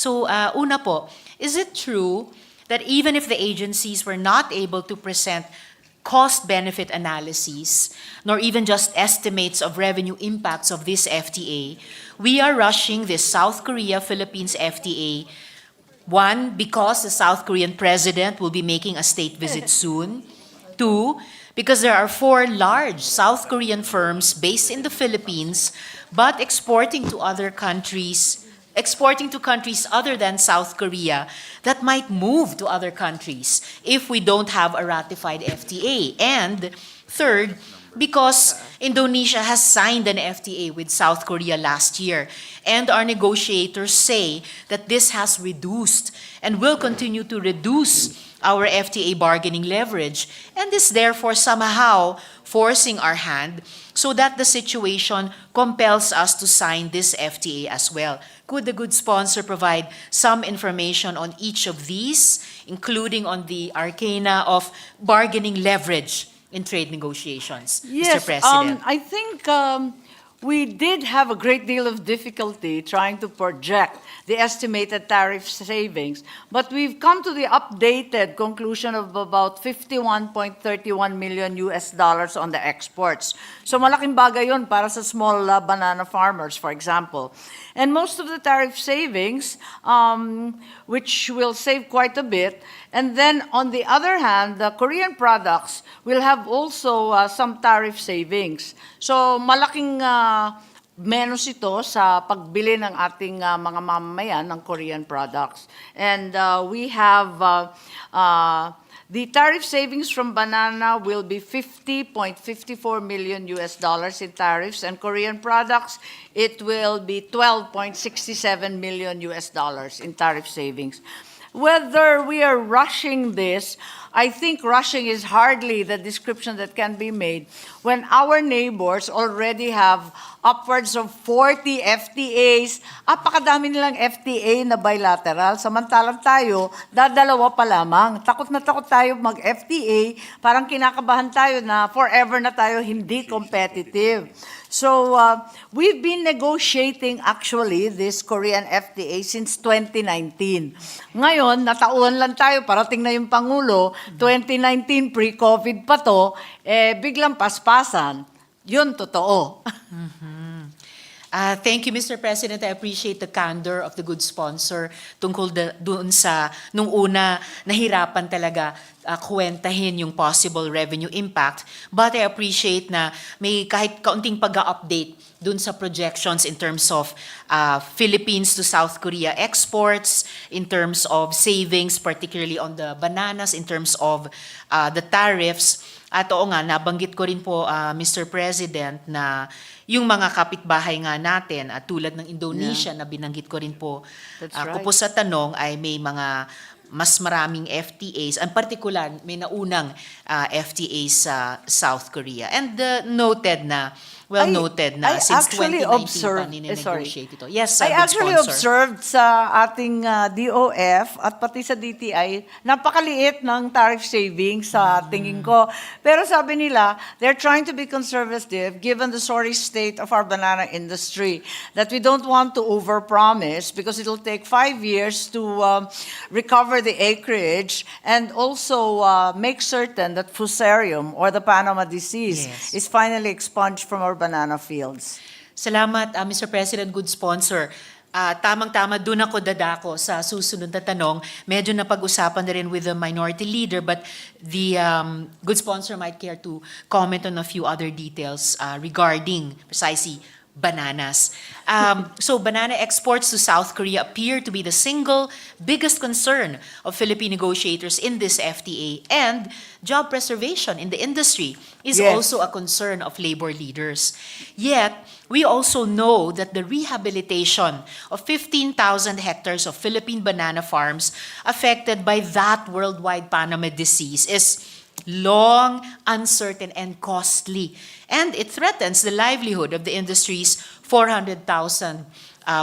So, una po, is it true that even if the agencies were not able to present cost-benefit analyses, nor even just estimates of revenue impacts of this FTA, we are rushing this South Korea-Philippines FTA, one, because the South Korean president will be making a state visit soon. Two, because there are 4 large South Korean firms based in the Philippines but exporting to countries other than South Korea that might move to other countries if we don't have a ratified FTA. And third, because Indonesia has signed an FTA with South Korea last year, and our negotiators say that this has reduced and will continue to reduce our FTA bargaining leverage, and is therefore somehow forcing our hand so that the situation compels us to sign this FTA as well. Could the good sponsor provide some information on each of these, including on the arcana of bargaining leverage in trade negotiations, Yes, Mr. President? I think we did have a great deal of difficulty trying to project the estimated tariff savings, but we've come to the updated conclusion of about 51.31 million US dollars on the exports. So malaking bagay yun para sa small banana farmers, for example. And most of the tariff savings, which will save quite a bit, and then on the other hand, the Korean products will have also some tariff savings. So malaking menos ito sa pagbili ng ating mga mamamayan ng Korean products. And we have the tariff savings from banana will be 50.54 million US dollars in tariffs, and Korean products, it will be 12.67 million US dollars in tariff savings. Whether we are rushing this, I think rushing is hardly the description that can be made when our neighbors already have upwards of 40 FTAs. Apakadami nilang FTA na bilateral, samantalang tayo, dadalawa pa lamang. Takot na takot tayo mag-FTA, parang kinakabahan tayo na forever na tayo hindi competitive. So we've been negotiating actually this Korean FTA since 2019. Ngayon, natauhan lang tayo, parating na yung Pangulo, 2019 pre-COVID pa to, biglang paspasan. Yun, totoo. Thank you, Mr. President. I appreciate the candor of the good sponsor tungkol doon sa nung una nahirapan talaga kwentahin yung possible revenue impact. But I appreciate na may kahit kaunting pag-update doon sa projections in terms of Philippines to South Korea exports, in terms of savings, particularly on the bananas, in terms of the tariffs. At oo nga, nabanggit ko rin po, Mr. President, na yung mga kapitbahay nga natin, at tulad ng Indonesia na binanggit ko rin po, Right. ko po sa tanong ay may mga mas maraming FTAs, and particular may naunang FTAs sa South Korea. And noted na since 2019 pa nine-negotiate ito. Yes, I good actually sponsor. observed sa ating DOF at pati sa DTI, napakaliit ng tariff savings sa tingin ko. Pero sabi nila, they're trying to be conservative given the sorry state of our banana industry, that we don't want to overpromise because it'll take 5 years to recover the acreage and also make certain that Fusarium or the Panama disease is finally expunged from our banana fields. Salamat, Mr. President, good sponsor. Tamang-tama, doon ako dadako sa susunod na tanong. Medyo napag-usapan na rin with the minority leader, but the good sponsor might care to comment on a few other details regarding precisely bananas. So banana exports to South Korea appear to be the single biggest concern of Philippine negotiators in this FTA, and job preservation in the industry is Yes. also a concern of labor leaders. Yet, we also know that the rehabilitation of 15,000 hectares of Philippine banana farms affected by that worldwide Panama disease is long, uncertain, and costly. And it threatens the livelihood of the industry's 400,000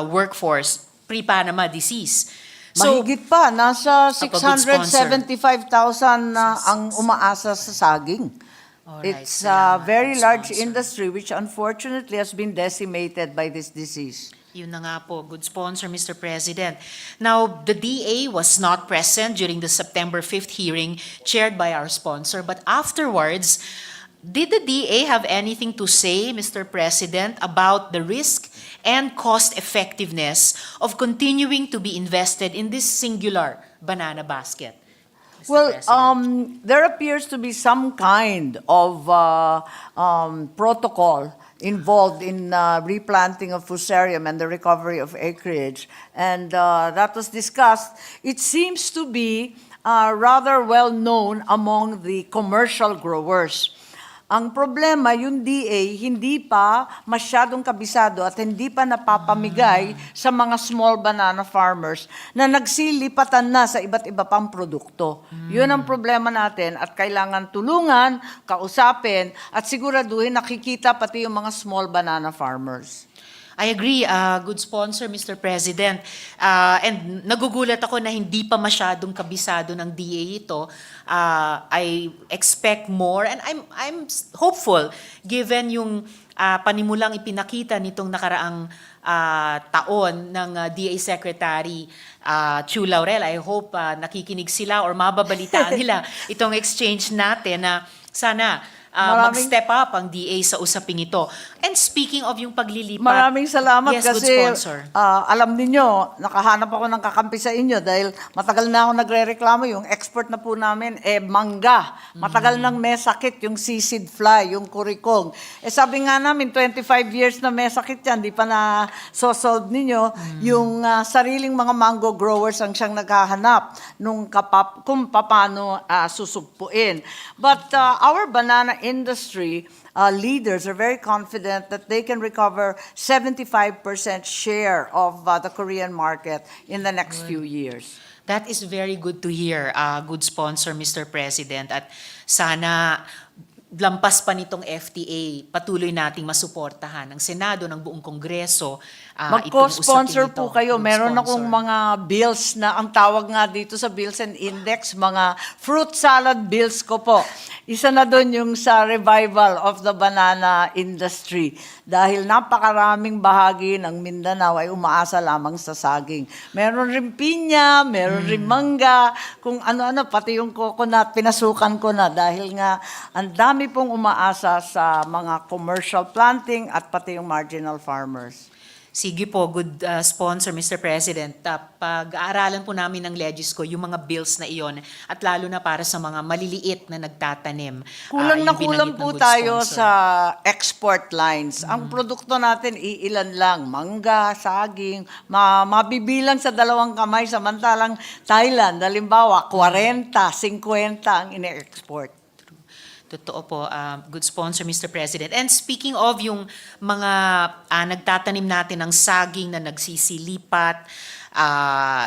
workforce pre-Panama disease. So, Mahigit pa, nasa Good sponsor. 675,000 na ang umaasa sa saging. Alright, It's a salamat, very good large sponsor. industry which unfortunately has been decimated by this disease. Yun na nga po, good sponsor, Mr. President. Now, the DA was not present during the September 5th hearing chaired by our sponsor, but afterwards, did the DA have anything to say, Mr. President, about the risk and cost effectiveness of continuing to be invested in this singular banana basket? Mr. Well, President? there appears to be some kind of protocol involved in replanting of fusarium and the recovery of acreage, and that was discussed. It seems to be rather well known among the commercial growers. Ang problema, yung DA, hindi pa masyadong kabisado at hindi pa napapamigay sa mga small banana farmers na nagsilipatan na sa iba't iba pang produkto. Yun ang problema natin at kailangan tulungan, kausapin at siguraduhin nakikita pati yung mga small banana farmers. I agree, good sponsor, Mr. President. And nagugulat ako na hindi pa masyadong kabisado ng DA ito. I expect more and I'm hopeful given yung panimulang ipinakita nitong nakaraang taon ng DA Secretary Chu Laurel. I hope nakikinig sila or mababalitaan nila itong exchange natin na sana mag-step up ang DA sa usaping ito. And speaking of yung paglilipat, Maraming salamat yes, good kasi sponsor. alam niyo, nakahanap ako ng kakampi sa inyo dahil matagal na ako nagrereklamo yung export na po namin mangga. Matagal nang may sakit yung seaweed fly, yung kurikong. Sabi nga namin 25 years na may sakit yan, di pa na solve ninyo. Yung sariling mga mango growers ang siyang naghahanap nung kung paano susugpuin. But our banana industry leaders are very confident that they can recover 75% share of the Korean market in the next few years. That is very good to hear, good sponsor, Mr. President. At sana lampas pa nitong FTA, patuloy nating masuportahan ng Senado, ng buong Kongreso. Mag-co-sponsor po kayo. Good Meron sponsor. akong mga bills na ang tawag nga dito sa Bills and Index, mga fruit salad bills ko po. Isa na doon yung sa revival of the banana industry. Dahil napakaraming bahagi ng Mindanao ay umaasa lamang sa saging. Meron rin pinya, meron rin mangga, kung ano-ano, pati yung coconut, pinasukan ko na dahil nga ang dami pong umaasa sa mga commercial planting at pati yung marginal farmers. Sige po, good sponsor, Mr. President. Pag-aaralan po namin ng Legisco yung mga bills na iyon at lalo na para sa mga maliliit na nagtatanim. Kulang na yung kulang binanggit ng po good tayo sponsor. sa export lines. Ang produkto natin, iilan lang. Mangga, saging, mabibilang sa dalawang kamay. Samantalang Thailand, halimbawa, 40, 50 ang ine-export. Totoo po, good sponsor, Mr. President. And speaking of yung mga nagtatanim natin ng saging na nagsisilipat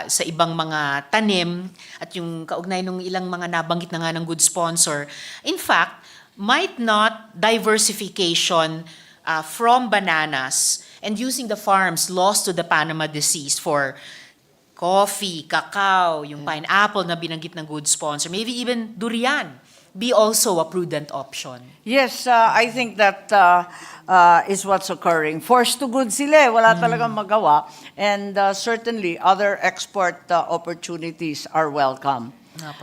sa ibang mga tanim at yung kaugnay ng ilang mga nabanggit na nga ng good sponsor, in fact, might not diversification from bananas and using the farms lost to the Panama disease for coffee, cacao, yung pineapple na binanggit ng good sponsor, maybe even durian, be also a prudent option. Yes, I think that is what's occurring. Forced to good sila, wala talagang magawa. And certainly, other export opportunities are welcome.